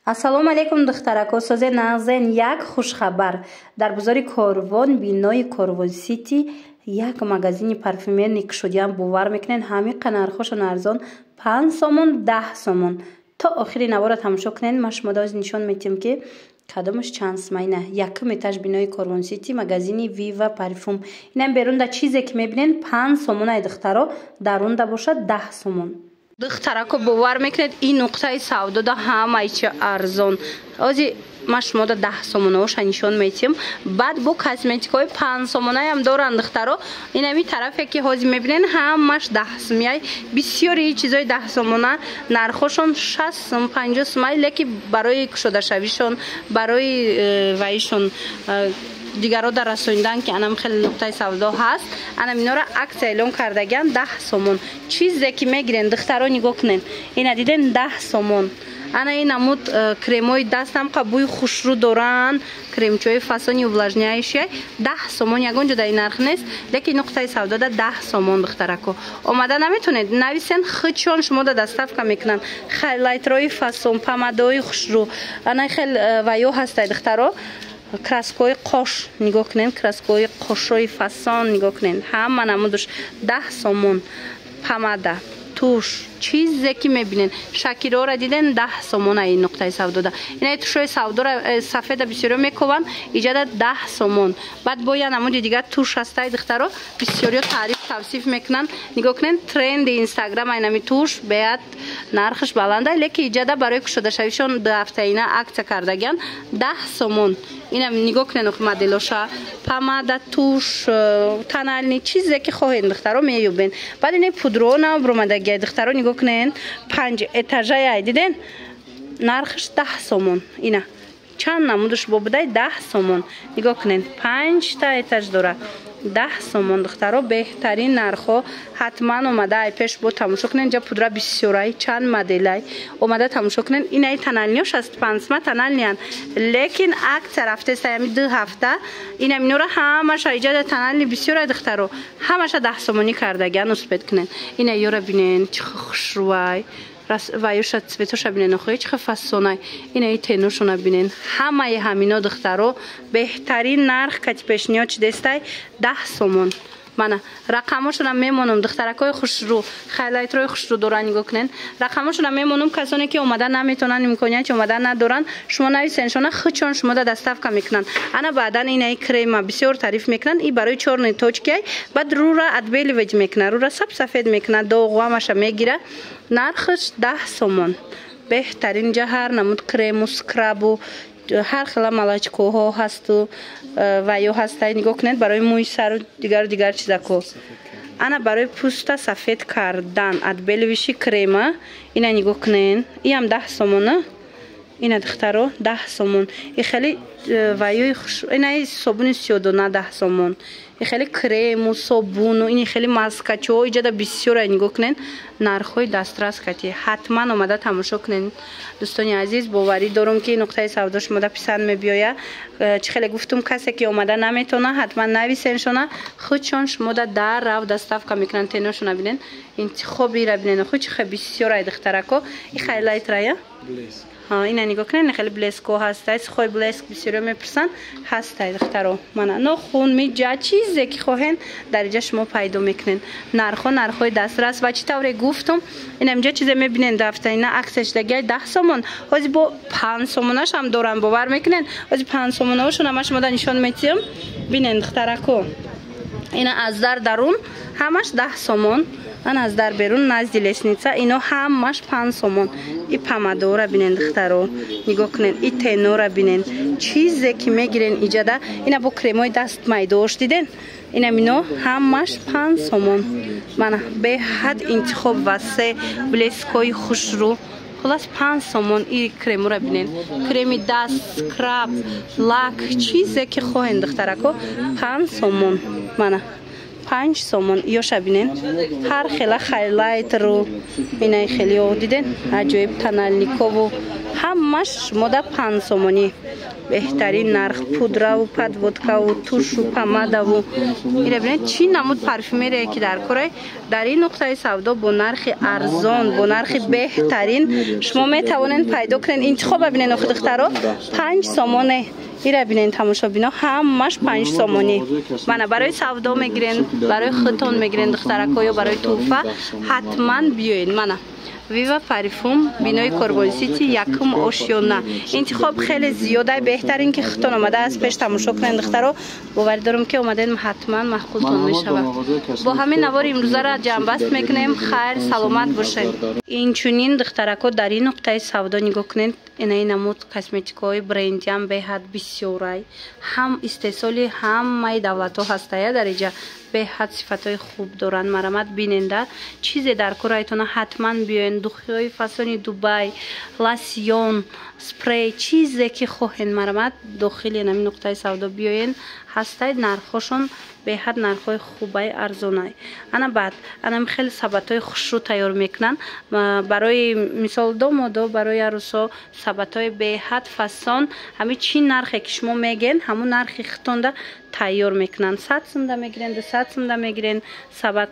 Ассалому алайкум, духтарако, созе нағзен. Як хушхабар: дар бозори Корвон, бинои Корвон Сити, як магазини парфюмерный кушодиам. Бовар мекунед, ҳамиқа нархошон арзон: 5 сомон, 10 сомон. То охири навора тамошо кунед, ман шумо доз нишон метиҳам, ки кадомаш чанд сумайна. Якум этаж бинои Корвон Сити, магазини Вива Парфюм. Инам берунда чизе ки мебинед, 5 сомонай, духтаро, дарунда бошад 10 сомон. Духтарако, бовар мекунед, ин нуқтаи савдода ҳамаи чи арзон. Ози ман шумода 10 сомонаоша нишон метиҳам, баъд бо косметикаҳои 5 сомонаям доранд, духтаро. Инами тарафе ки ҳозир мебинед, ҳамаш 10 сумияй. Бисёри чизои 10 сомона нархошон 60 сум, 50 сумай, лекин барои кушодашавишон, барои ваишон дигарро дар расонидан, ки анам хеле нуқтаи савдо ҳаст, анам инора аксия эълон кардагиан: 10 сомон чизе ки мегирен. Духтаро, нигоҳ кунен, ина диден, 10 сомон. Ана ин намуд кремои дастам қа бӯи хушрӯ доранд, кремчои фасони увлажняющий, 10 сомон. Ягон ҷо дар ин нарх нест, лекин нуқтаи савдода 10 сомон. Духтарако, омада наметонед, нависен, худшон шумода доставка мекунанд. Хайлайтерои фасон, помадаои хушрӯ, ана хел ваё ҳастай, духтаро. Краскои қош нигоҳ кунед, краскои қошои фасон нигоҳ кунед, ҳама намудуш 10 сомон. Помада, туш, чизе ки мебинед, шакирора диден, 10 сомона ин нуқтаи савдода. Ина тушои савдора сафеда бисёриё мекованд, иҷада 10 сомон. Баъд бо я намуди дигар туш ҳастай, духтаро, бисёриё таъриф тавсиф мекунанд. Нигоҳ кунед, тренди Инстаграм айнами туш беяд, нархаш баланда, лекин иҷада барои кушодашавишон дуҳафтаина аксия кардагиан, 10 сомон. Инам нигоҳ кунед, моделоша, помада, туш, тональный, чизе ки хоҳед, духтаро, меёбед. Баъд ин пудро набромадагия, духтаро, нигоҳ кунед, панҷ этажая, диден, нархаш 10 сомон. Ина чанд намудаш бо будай, 10 сомон. Нигоҳ кунед, панҷта этаж дора, 10 сомон. Духтаро, беҳтарин нархҳо. Ҳатман омада ай пеш бо тамошо кунед. Инҷа пудра бисёрай, чанд моделай, омада тамошо кунед. Инаи тональныйо 65 сума тональныйян, лекин аксия рафтеста ами 2 ҳафта. Инам инора ҳамаша иҷада тональный бисёрай, духтаро, ҳамаша 10 сомонӣ кардагиан, успеть кунед. Ина ёра бинен, чӣ хушрӯвай, ваюша цветоша бинен, охои чӣ фасонай. Инаи теношона бинен. Ҳамаи ҳамино, духтаро, беҳтарин нарх кати пешниҳод шудестай, 10 сомон. Мана рақамошона мемонам, духтаракҳои хушрӯ, хайлайтерои хушрӯ доран, нигоҳ кунен, рақамошона мемонам. Касоне ки омада наметонанд, имконияти омада надоранд, шумо нависеншона, худшон шумода доставка мекунанд. Ана баъдан инаи крема бисёр тариф мекунанд, и барои чёрные точки, баъд рӯра отбеливать мекунад, рӯра саб сафед мекунад, доғу ҳамаша мегира. Нархаш 10 сомон. Беҳтарин ҷа ҳар намуд крему, скрабу, ҳар хела молочкоҳо ҳасту ва ё ҳастай. Нигоҳ кунед, барои мӯи сару дигару дигар чизако. Ана барои пӯста сафед кардан отбеливающий крема, ина нигоҳ кунед, иам 10 сомона. Ина, духтаро, 10 сомон. И хеле ваёи инаи собуни сиёдона 10 сомон. И хеле крему, собуну, ини хеле маскачо иҷада бисёра. Нигоҳ кунед, нархҳои дастрас кати. Ҳатман омада тамошо кунед, дӯстони азиз. Боварӣ дорум, ки нуқтаи савдо шумода писанд мебиёя. Чӣ хеле гуфтум, касе ки омада наметона, ҳатман нависеншона, худшон шумода дар рав доставка мекунанд. Теношона бинен, интихобира бинен, худ чӣ хел бисёрай, духтарако. И хайлайтрая, ина нигоҳ кунед, хеле блеско ҳастай, сухой блеск бисёриё мепурсанд, ҳастай, духтаро. Мана нохун, миҷа, чизе ки хоҳен, дар иҷа шумо пайдо мекунед. Нархҳо нархҳои дастрас. Ва чӣ тавре гуфтум, ина инҷа чизе мебинен, дафтарина аксия шудагиай, 10 сомон. Ҳозир бо 5 сомонашам дорам, бовар мекунед? Ҳозир 5 сомонаошона ман шумода нишон метиҳам. Бинен, духтарако, ина аз дар дарун ҳамаш 10 сомон, ан аз дар берун назди лестница ино ҳамаш 5 сомон. И помадора бинен, духтаро, нигоҳ кунед, и тенора бинен, чизе ки мегирен иҷада. Ина бо кремои даст майдоош диден, инам ино ҳамаш 5 сомон. Мана беҳад интихоб васеъ, блескои хушрӯ, хулас 5 сомон. И кремура бинен, креми даст, скраб, лак, чизе ки хоҳен, духтарако, 5 сомон. Мана. 5 сомон. Ёша бинен, ҳар хела хайлайтеру инаи хелио диден, аҷоиб тональникову ҳамаш шумода 5 сомонӣ. Беҳтарин нарх. Пудраву подводкаву тушу помадаву ира бинед, чӣ намуд парфюмерия ки дар корай дар ин нуқтаи савдо бо нархи арзон, бо нархи беҳтарин шумо метавонед пайдо кунед. Интихоба бинед охи духтаро, 5 сомоне. Ира бинед тамошобино, ҳамаш 5 сомонӣ. Мана барои савдо мегирен, барои худтон мегирен духтарако, ё барои тӯҳфа ҳатман биёед. Мана Вива Парфюм, бинои Корвон Сити, якум ошёна. Интихоб хеле зиёда, беҳтарин ки худтон омада аз пеш тамошо кунед духтаро. Боварӣ дорам ки омадед ҳатман маъқултон мешавад. Бо ҳамин навори имрӯзаро ҷамъбаст мекунем. Хайр, саломат бошед. Инчунин духтарако дар ин нуқтаи савдо нигоҳ кунед, инаи намуд косметикаҳои брендиам беҳад бисёрай, ҳам истеҳсоли ҳамаи давлатҳо ҳастая дар иҷа, беҳад сифатҳои хуб доранд. Марамат биненда, чизе дар корайтона ҳатман биёен. Духиҳои фасони Дубай, лосьон, спрей, чизе ки хоҳен, марамат дохили нами нуқтаи савдо биёен, ҳастай. Нархҳошон беҳад нархҳои хубай, арзонай. Ана баъд анам хеле сабатҳои хушрӯ тайёр мекунанд барои мисол домодо, барои арӯсо сабатҳои беҳад фасон. Ҳамин чӣ нархе ки шумо мегӯен, ҳамун нархи хитонда тайёр мекунанд. 100 сумда мегирен, 200 сумда мегирен сабат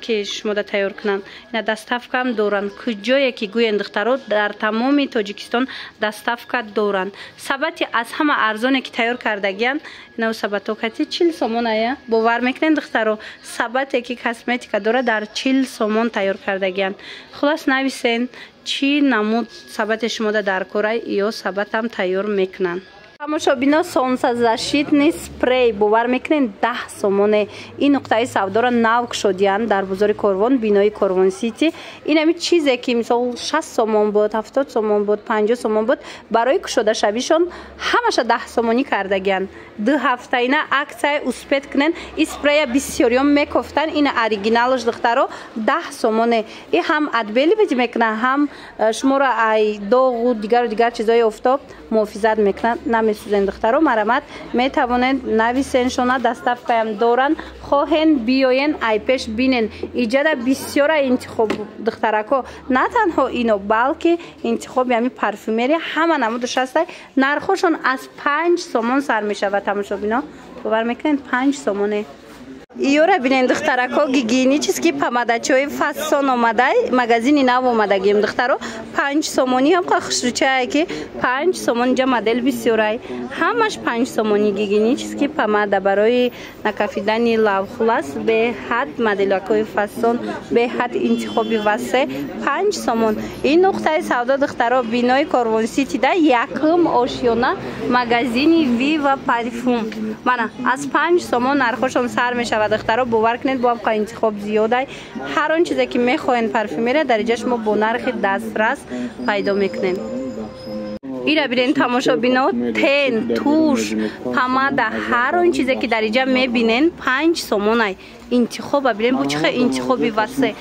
ки шумода тайёр кунанд. Ина доставкаам доранд, куҷое ки гӯен духтаро, дар тамоми Тоҷикистон доставка доранд. Сабати аз ҳама арзоне ки тайёр кардагиянд, ина сабатҳо кати 40 сомон ая. Бовар мекунед духтаро, сабате ки косметика дорад дар 40 сомон тайёр кардагиянд. Хулас нависен чӣ намуд сабате шумода дар корай, ё сабатам тайёр мекунанд. Тамошобино, солнцезащитный спрей бовар мекунед 10 сомоне. Ин нуқтаи савдоро нав кушодиянд дар бозори Корвон, бинои Корвон Сити. Ин ҳами чизе ки мисол 60 сомон буд, 70 сомон буд, 50 сомон буд, барои кушодашавишон ҳамаша 10 сомонӣ кардагиянд. 2 ҳафтаина аксия, успеть кунед. Ин спрея бисёриён мекофтанд, ин оригиналш духтаро 10 сомоне. И ҳам отбеливать мекунад, ҳам шуморо ай доғу дигару дигар чизҳои офтоб муҳофизат мекунад, намесӯзен духтаро. Марамат метавонед нависен шона, доставкаям доранд. Хоҳен биёен, ай пеш бинен. Иҷада бисёра интихоб духтарако, на танҳо ино, балки интихоби ҳами парфюмерия ҳама намудаш ҳастай. Нархҳошон аз 5 сомон сар мешавад тамошобино, бовар мекунед 5 сомоне. Иёра бинен духтарако, гигиенический помадачои фасон омадай, магазини нав омадагием духтаро, 5 сомонӣ. Ҳам хушрӯчае ки 5 сомон, инҷа модел бисёрай, ҳамаш 5 сомонӣ. Гигиенический помада барои накафидани лав. Хулас беҳад моделакҳои фасон, беҳад интихоби васеъ, 5 сомон. Ин нуқтаи савдо духтаро бинои Корвон Сити да якум ошёна, магазини Вива Парфюм. Мана аз 5 сомон нархҳошон сар мешавад духтаро, бовар кунед, бо ҳамқа интихоб зиёдай. Ҳар он чизе ки мехоҳед парфюмерия дар иҷа шумо бо нархи дастрас пайдо мекунед. Ира бинен тамошобино, тен, туш, помада, ҳар он чизе ки дар иҷа мебинен 5 сомонай. Интихоба бинен, бо чӣ хел интихоби васеъ,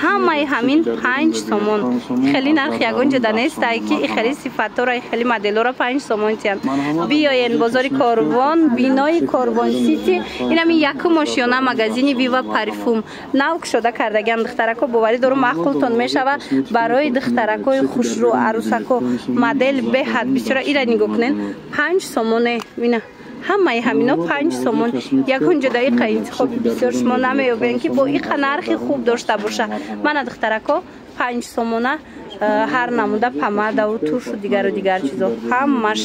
ҳамаи ҳамин 5 сомон. Хеле нарх ягон ҷода нестай ки хеле сифатҳоро, хеле моделҳоро 5 сомон тиҳанд. Биёен бозори Корвон, бинои Корвон Сити, ин ҳамин якум ошёна, магазини Вива Парфюм нав кушода кардагиам духтарако. Боварӣ дорум маъқултон мешава. Барои духтаракои хушрӯ, арӯсако модел беҳад бисёра. Ира нигоҳ кунед, 5 сомоне. Ина ҳамаи ҳамино 5 сомон. Ягон ҷода иқа интихоби бисёр шумо намеёбед ки бо иқа нархи хуб дошта боша. Мана духтарако 5 сомона ҳар намуда помадаву тушу дигару дигар чизо ҳамаш.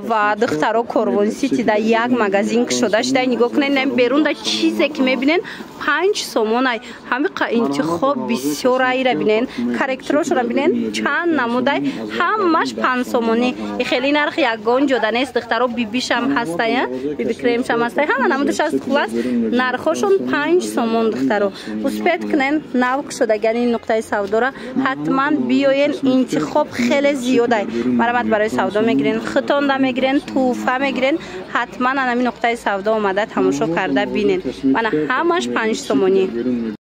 Ва духтаро Корвон Сити да як магазин кушода шуда, нигоҳ кунед, берунда чизе ки мебинен 5 сомонай. Ҳамиқа интихоб бисёраира бинен, корректорошро бинен, чанд намудай, ҳамаш 5 сомонӣ. Хеле нарх ягон ҷода нест духтаро. Бибишам ҳастай, биби кремшам ҳастай, ҳама намудаш ҳаст. Хулас нархҳошон 5 сомон духтаро. Успеть кунен, нав кушодагиани ин нуқтаи савдора ҳатман биёен, интихоб хеле зиёдай. Марамат барои савдо мегирен, хитонда мегирен, тӯҳфа мегирен, ҳатман анами нуқтаи савдо омада тамошо карда бинен. Мана ҳамаш 5 сомонӣ.